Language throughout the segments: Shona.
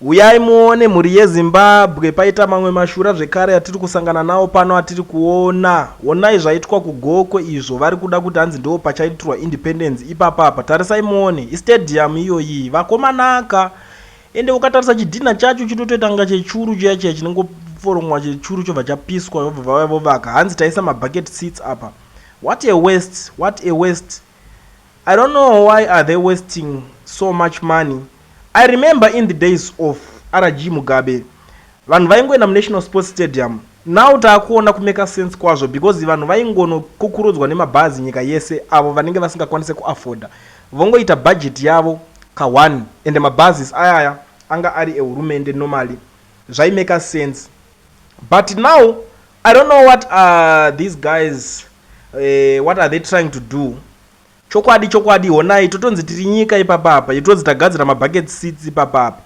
Huyai muone, mhuri yeZimbabwe, paita mamwe mashura zvekare atiri kusangana nawo pano atiri kuona. Honai zvaitwa kuGokwe izvo. Vari kuda kuti hanzi ndo pachaitirwa independence ipapapa. Tarisai muone, istadium iyoyi, vakomanaka. Ende ukatarisa chidhinha chacho chinotoita kunga chechuru chiya chiya chinongoforomwa chechuru, chobva chapiswa, vobva vauya vovaka. Hanzi taisa mabucket seats apa. What a waste, what a waste! I don't know why are they wasting so much money. I remember in the days of RG Mugabe, vanhu vaingoenda muNational Sports Stadium. Now taakuona kumeka sense kwazvo because vanhu vaingonokukurudzwa nemabhazi nyika yese. Avo vanenge vasingakwanise kuafforda vongoita budget yavo ka1, ende mabhazis ayaya anga ari ehurumende. Normally zvaimeka sense, but now I don't know what are these guys, what are they trying to do? Chokwadi chokwadi, honai, totonzi tiri nyika ipapapa, itonzi tagadzira mabucket seats ipapapa.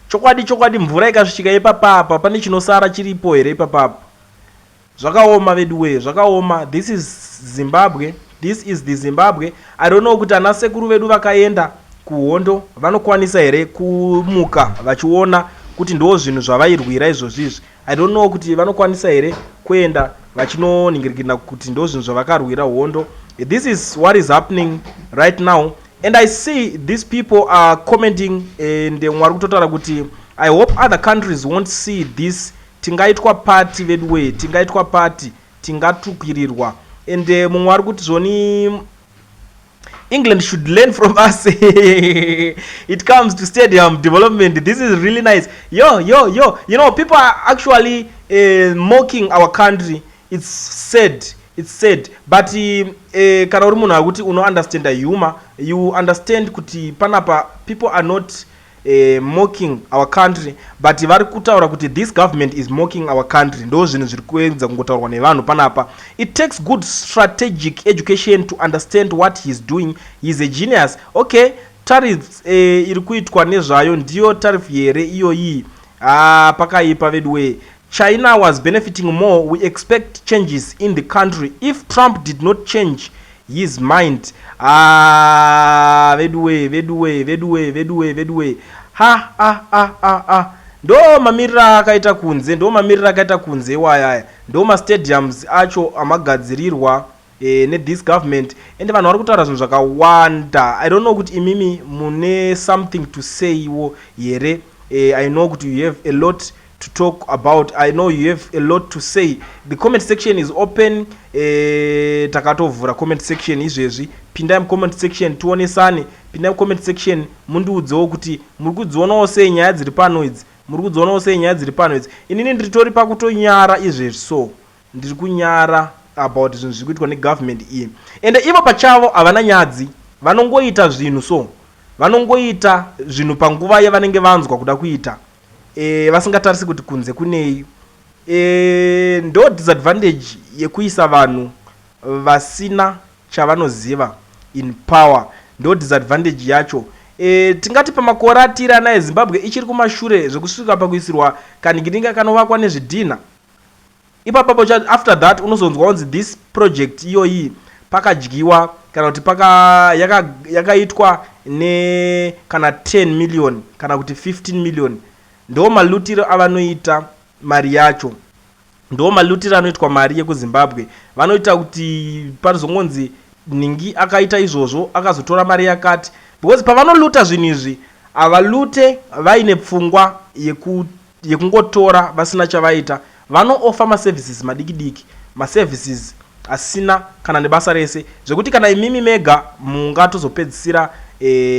Chokwadi chokwadi, mvura ikasvika ipapapa, pane chinosara chiripo here ipapapa? Zvakaoma vedu wee, zvakaoma. This is Zimbabwe, this is the Zimbabwe. I don't know kuti ana sekuru vedu vakaenda kuhondo vanokwanisa here kumuka vachiona kuti ndo zvinhu zvavairwira izvozvizvi. I don't know kuti vanokwanisa here kuenda vachinoningirikina kuti ndo zvinhu zvavakarwira hondo. This is what is happening right now, and I see these people are commenting and vari kutotaura kuti, "I hope other countries won't see this. Tingaitwa party vedu wee, tingaitwa party, tingatukirirwa." And mumwe ari kuti zvoni, "England should learn from us. It comes to stadium development. This is really nice." Yo yo yo, people are actually mocking our country. It's sad, it's sad, but kana uri munhu akuti unounderstanda humor, you understand kuti panapa people are not mocking our country, but vari kutaura kuti this government is mocking our country. Ndo zvinhu zviri kuedza kungotaurwa nevanhu panapa. "It takes good strategic education to understand what he is doing. He is a genius." Okay, tariff iri kuitwa nezvayo ndiyo tariff here iyoyi? Ah, pakaipa vedu wee. "China was benefiting more. We expect changes in the country if Trump did not change his mind." Ah, veduwe, veduwe, veduwe, veduwe, veduwe! Ha ha ha ha ha! Ndo mamiriro akaita kunze, ndo mamiriro akaita kunze iwayaya. Ndo mastadiums acho amagadzirirwa nethis government, ende vanhu vari kutaura zvinhu zvakawanda. I don't know kuti imimi mune something to saywo here. I know kuti you have a lot to talk about. I know you have a lot to say. The comment section is open. Takatovhura comment section izvezvi. Pindai mucomment section tionesane. Pindai mucomment section mundiudzewo kuti muri kudzionawo sei nyaya dziri pano idzi, muri kudzionawo sei nyaya dziri pano idzi. Inini ndiritori pakutonyara izvezvi, so ndiri kunyara about zvinhu zviri kuitwa negovernment iyi. Ende ivo pachavo havana nyadzi, vanongoita zvinhu, so vanongoita zvinhu panguva yavanenge vanzwa kuda kuita, vasingatarisi kuti kunze kunei. Ndo disadvantage yekuisa vanhu vasina chavanoziva in power, ndo disadvantage yacho. Tingati pamakore atiri ana eZimbabwe ichiri kumashure zvekusvika pakuisirwa kanhingiringa kanovakwa nezvidhina ipapapo. After that unozonzwa kunzi this project iyoyi pakadyiwa kana kuti paka yakaitwa yaka ne kana 10 million kana kuti 15 million. Ndo malutiro avanoita mari yacho, ndo malutiro anoitwa mari yekuZimbabwe. Vanoita kuti parizongonzi nhingi akaita izvozvo, akazotora mari yakati, because pavanoloota zvinhu izvi havaloote vaine pfungwa yekungotora vasina chavaita. Vanooffer maservices madiki diki, maservices asina kana nebasa rese, zvekuti kana imimi mega mungatozopedzisira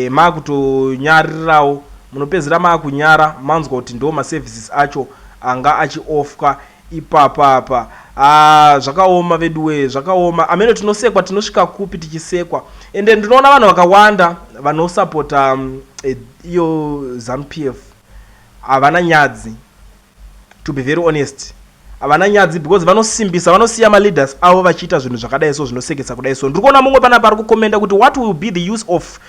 makutonyarirawo, munopedzisira maakunyara manzwa kuti ndo maservices acho anga achiofferwa ipapapa. Ah, zvakaoma veduwe, zvakaoma amene. Tinosekwa, tinosvika kupi tichisekwa? Ende ndinoona vanhu vakawanda vanosapota iyo ZANU PF havana nyadzi. To be very honest, havana nyadzi because vanosimbisa, vanosiya maleaders avo vachiita zvinhu zvakadai so, zvinosekesa kudai so. Ndiri kuona mumwe panapa ari kucommenta kuti, "What will be the use of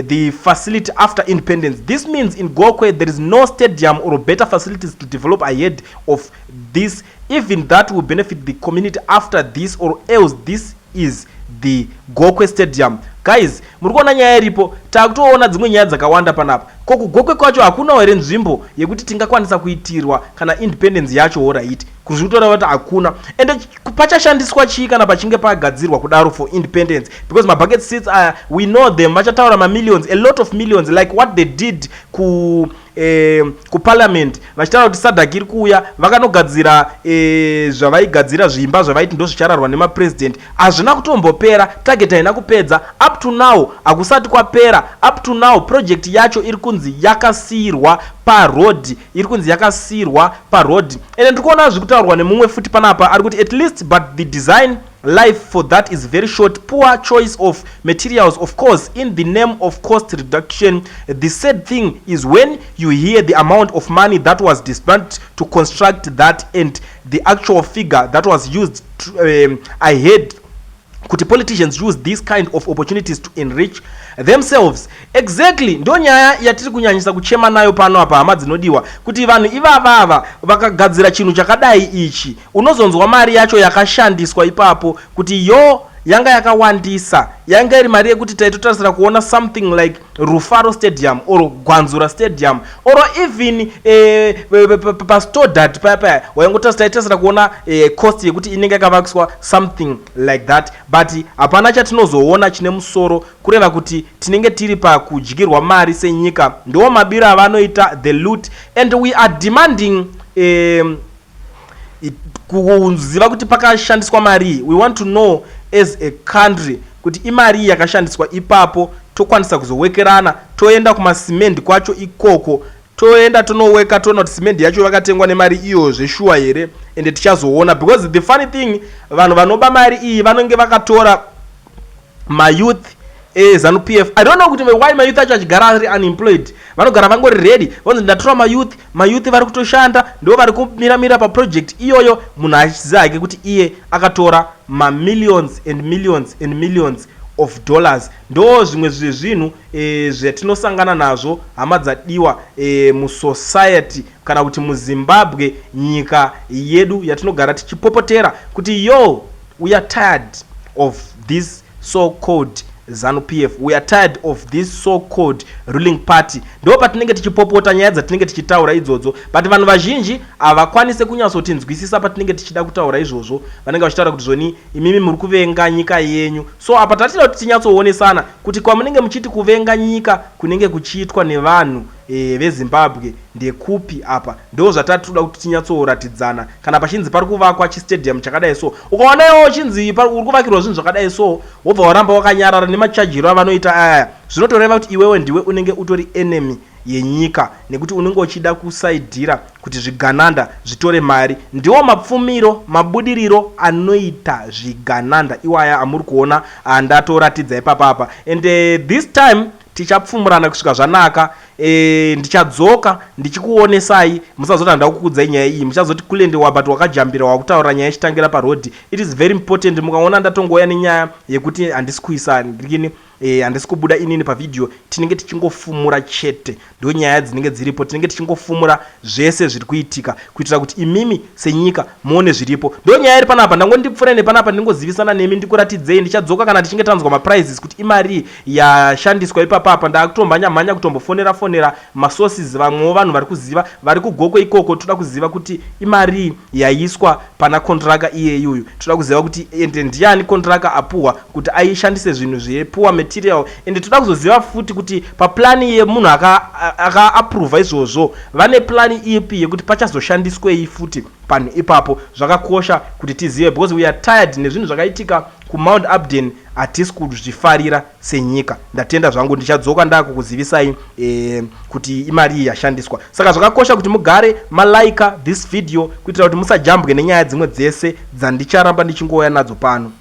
the facility after independence? This means in Gokwe there is no stadium or better facilities to develop ahead of this, even that will benefit the community after this, or else this is the Gokwe Stadium. Guys, muri kuona nyaya iripo, takutoona dzimwe nyaya dzakawanda panapa. Ko kuGokwe kwacho hakunawo here nzvimbo yekuti tingakwanisa kuitirwa kana independence yacho? Alright, kuzvikutoreva kuti hakuna. Ende pachashandiswa chii kana pachinge pagadzirwa kudaro for independence? Because mabucket seats aya, we know them, vachataura mamillions, a lot of millions, like what they did kuparliament vachitaura kuti SADC iri kuuya. Vakanogadzira zvavaigadzira, zvimba zvavaiti ndo zvichararwa nemapresident. Hazvina kutombopera, target haina kupedza. Up to now hakusati kwapera. Up to now project yacho iri kunzi yakasiyirwa paroad, iri kunzi yakasiyirwa paroad. Ende ndiri kuona zviri kutaurwa nemumwe futi panapa, ari kuti at least, but the design life for that is very short. Poor choice of materials, of course, in the name of cost reduction. The sad thing is when you hear the amount of money that was disbursed to construct that and the actual figure that was used to. I heard kuti politicians use this kind of opportunities to enrich themselves. Exactly, ndo nyaya yatiri kunyanyisa kuchema nayo pano apa, hama dzinodiwa, kuti vanhu ivavava vakagadzira chinhu chakadai ichi, unozonzwa mari yacho yakashandiswa ipapo kuti yo yanga yakawandisa, yanga iri mari yekuti taitotarisira kuona something like Rufaro Stadium or Gwanzura Stadium or even paStodart paya paya. Waingotarisa, taitarisira kuona cost yekuti inenge yakavakiswa something like that, but hapana chatinozoona chine musoro. Kureva kuti tinenge tiri pakudyirwa mari senyika. Ndo mabiro avanoita, the loot, and we are demanding kuziva kuti pakashandiswa mari. We want to know as a country kuti imari yakashandiswa ipapo. Tokwanisa kuzowekerana, toenda kumasimendi kwacho ikoko, toenda tonoweka, toona kuti simendi yacho vakatengwa nemari iyo zveshuwa here. Ende tichazoona, because the funny thing, vanhu vanoba mari iyi vanenge vakatora mayouth eZANU PF. I don't know kuti why mayouth acho achigara ari unemployed. Vanogara vangori ready, vanzi ndatora mayouth, mayouth vari kutoshanda, ndo vari kumiramira paproject iyoyo. Munhu achiziva hake kuti iye akatora mamillions and millions and millions of dollars. Ndo zvimwe zvezvinhu zvatinosangana nazvo, hama dzadiwa, musociety kana kuti muZimbabwe, nyika yedu yatinogara tichipopotera kuti yo, we are tired of this so called ZANU PF, we are tired of this so called ruling party. Ndo patinenge tichipopota, nyaya dzatinenge tichitaura idzodzo, but vanhu vazhinji havakwanisi kunyatsotinzwisisa patinenge tichida kutaura izvozvo. Vanenge vachitaura kuti zvoni imimi muri kuvenga nyika yenyu. So apa tatida kuti tinyatsoonesana kuti kwamunenge muchiti kuvenga nyika kunenge kuchiitwa nevanhu veZimbabwe ndekupi apa. Ndo zvatatoda kuti tinyatsoratidzana. Kana pachinzi pari kuvakwa chistadium chakadai so, ukaona chinzi uri kuvakirwa zvinhu zvakadai so, wobva waramba wakanyarara nemachajiro avanoita aya, zvinotoreva kuti iwewe ndiwe unenge utori enemy yenyika, nekuti unenge uchida kusaidhira kuti zvigananda zvitore mari. Ndiwo mapfumiro, mabudiriro anoita zvigananda iwaya amuri kuona andatoratidza ipapapa. And this time tichapfumurana kusvika zvanaka. Ndichadzoka ndichikuonesai. Musazoti handa kukuudzai nyaya iyi, muchazoti kulendewa, but wakajambira wakutaura nyaya ichitangira parodhi. It is very important. Mukaona ndatongoya nenyaya yekuti handisi kuisa rini, handisi kubuda inini pavhidhiyo, tinenge tichingofumura chete. Ndo nyaya dzinenge dziripo, tinenge tichingofumura zvese zviri kuitika kuitira kuti imimi senyika muone zviripo. Ndo nyaya iri panapa. Ndangondipfurai nepanapa, ndingozivisana nemi, ndikuratidzei. Ndichadzoka kana tichinge tanzwa maprices kuti imari yashandiswa ipapapa. Ndakutomhanya mhanya kutombofonera fonera masources, vamwewo vanhu vari kuziva, vari kuGokwe ikoko. Toda kuziva kuti imari yaiswa pana contractor iyeyuyu. Toda kuziva kuti ende ndiani contractor apuhwa kuti aishandise zvinhu zvepoor material. Ende toda kuzoziva futi kuti paplani yemunhu akaaprova aka izvozvo, vane plani ipi yekuti pachazoshandiswei futi panhu ipapo. Zvakakosha kuti tizive, because we are tired nezvinhu zvakaitika kuMount Hampden. Hatisi kuzvifarira senyika. Ndatenda zvangu. Ndichadzoka ndakukuzivisai kuti imari iyi yashandiswa. Saka zvakakosha kuti mugare malaika this video kuitira kuti musajambwe nenyaya dzimwe dzese dzandicharamba ndichingouya nadzo pano.